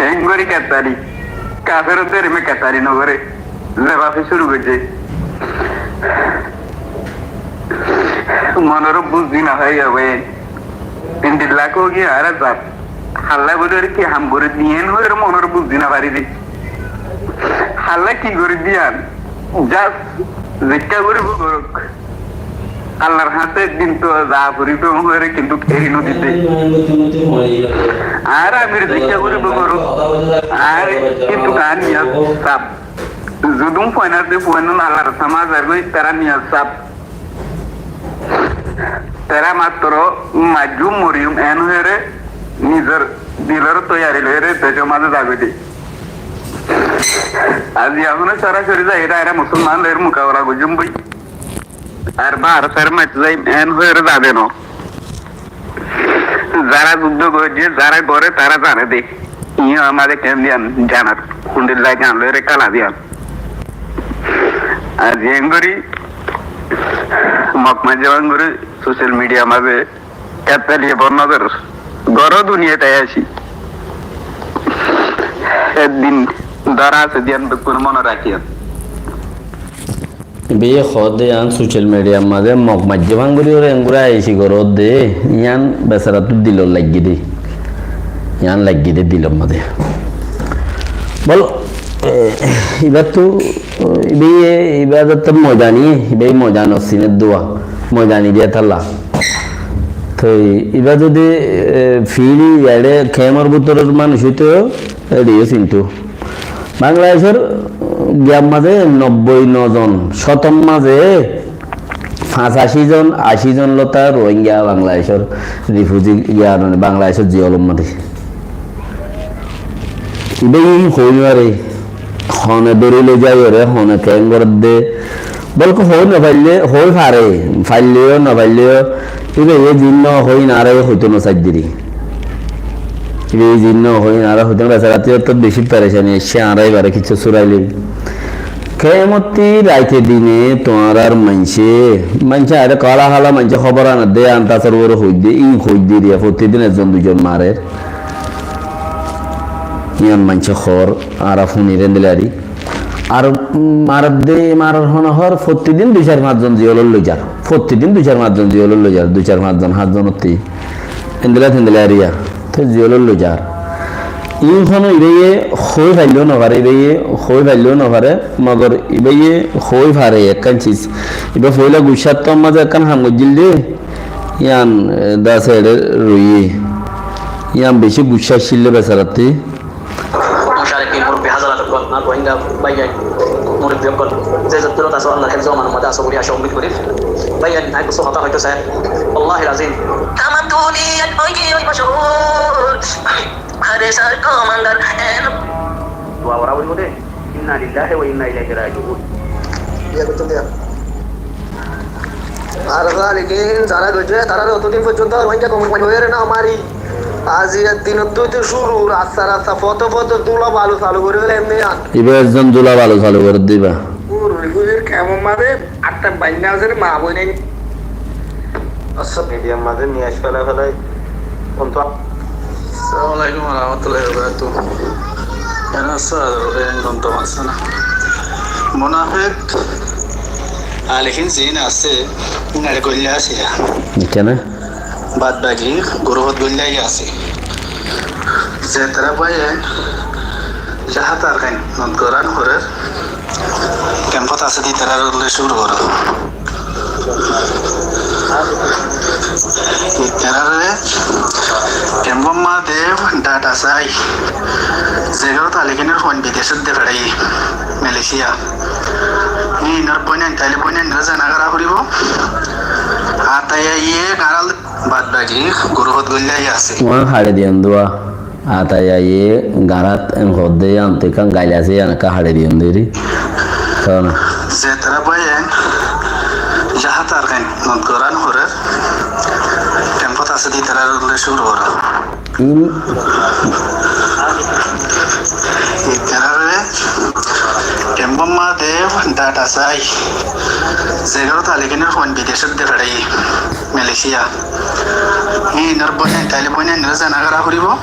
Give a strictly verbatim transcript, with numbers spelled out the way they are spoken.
Héen gorí kettari. Kafer óttu ereme kettari no goré. Zebafe cúru goijjé. Monoré buzí no fari óibo. Endilla kói ki añára zat. Halla bóli ki ham gorí diyé, en hoiyóre monoré buzí no fari dé. Halla ki gorí diyé? Just zikká goríbo gorók. Allar hañsé din to za foribo hoiyóre kintu eri no didde. Ar amir zikká goríbo gorók. Ar kintu añár niyot saf. Zudún fuain ar de fuainun Allar samá zargói, tará niyot saf. Tará matro maijjum moriyum en hoiyóre nizor dilor toiyari loiyóre decór mazé zagói de. Aijja ehóno sorasori zaiyóre añára musolman loiyóre mukabela goijjum boi. Ar báhar sar maitté zaiyum en hoiyóre zade no. Zará zuddó goijjé, zará goré, tará zane de. Yó añáre keén diyan zanar, hundilla gan loiyóre kala diyan. Aijja en gorí, Mok maijjé bang gorí, social media mazé Kettaliye bonnodor. Goro duniyait aiccé. Ek din dóra asé diyan bekkúne mone rakíyon. Ibáye hoódde yián social media mazé Mok maijjé bang gorí ore engori aiccé goródde, yián besarattu dilot laiggé dé. Yián laiggé dé dilor mazé. Bol, e, ibáttu, ibáye, ibá zatte moidani, ibáye moidanor sine dua, moidani diya tálla. Toi ibá zodi, e, fili eçé kemor bútoror manúic óito, eçé yó sinto. Bangladecór giyar mazé nobboi no zon, cótor mazé fañsaci zon, aci zon lóta Rohingya Bangladecór refugee giyar, mane Bangladecór jeilor mazé. Ibá yó hoói no fare, hone dóri loi zaiyóre, hone keén gorédde, Bólke hoói no faillé, hoói fare, faillé yó, no faillé yó, ibáye ziín no hoói, añára yó hoitó no saidde ri. Ibáye ziín no hoói, añára hoitó no, besarattu yó to beci perecani aiccé, añára ibáre kissú surai loi. Kemottí raite dine tuáñrar maincé, maincé añáre hala hala maincé hóbor anedde, antasor uore hoidde, íin hoidde riya, fottí din ekzon duizon marer. Yián maincé hoór, añára fúnir endilla ri. Ar, mm, maredde, marar hone hoór, fottí din dui sair fañs zon jeilot loi zar. Fottí din dui sair fañs zon jeilot loi zar, dui sair fañs zon, hát zonottí. Endilla tendilla eriya. Te jeilot loi zar. Ín hono ibáye hoói faillé no fare, ibáye hoói faillé no fare, mogor ibáye hoói fare ekkán sis. Ibá foila guccáttu mazé ekkán ham goijjíl dé, yián, e, dase eçé roiyé. Yián beci guccá accíl dé besarattí. Mucarikin, murubbi házarat ókkol, añár Rohingya báiyain, murubbi ókkol, ze zottu asó, Allar héfzo amanor mazé asó buli acá ummid gorir. Báiyain, añí kessú hotá hoitó sai, Wallahil azim. Tamam duniyat ói giyói mochur, Bangladecór commander, en. Dua gorá foribo de. Inna lillahi wa inna ilaihi rajiun. Iya, betul dia. Ar zalikin, zará goijjé, tarare otodin foijjonto Rohingya commander hoiyóre no mari. Aijjar dinottú cúru, rasta rasta, fote fote dula balu salu gorí felaiyé emni yián. Ibá ekzon dula balu salu gorí dibá. Ur, ur, ur, kemor mazé atta bainna asé, ma boin ain. Assalamu alaikum. Assalamu alaikum wa rahmatullahi wa barakatuhu. Kemon asó? Ore, gom to asó né? Munafek alihin ziín asé, iín eçé goillá asé. Kene? Bad baki guruhot goillá asé. Ze tará báiyain jahat Arkain not gorán horer, kempot asé de ítararé cúru goró. Ítararé kempor mazé data sai. Zegarot Alikinor fuain bidecót de feçaiyé, Malaysia. Íinor boinain, taile boinainore zana gorá foribó. Atai aiyé garal Bad baki guruhot goillá asé. Uán haçe diyon dua. Atai aiyé garát en hoódde yián to ekkán gail asé, yián ekká haçe diyon deri. Ze tará báiyain jahat Arkain not gorán horer, kempot asé de ítararé cúru goró. Ín ítararé kempor mazé data sai. Zegarot Alikinor fuain bidecót de feçaiyé, Malaysia. Íinor boinain, taile boinainore zana gorá foribó.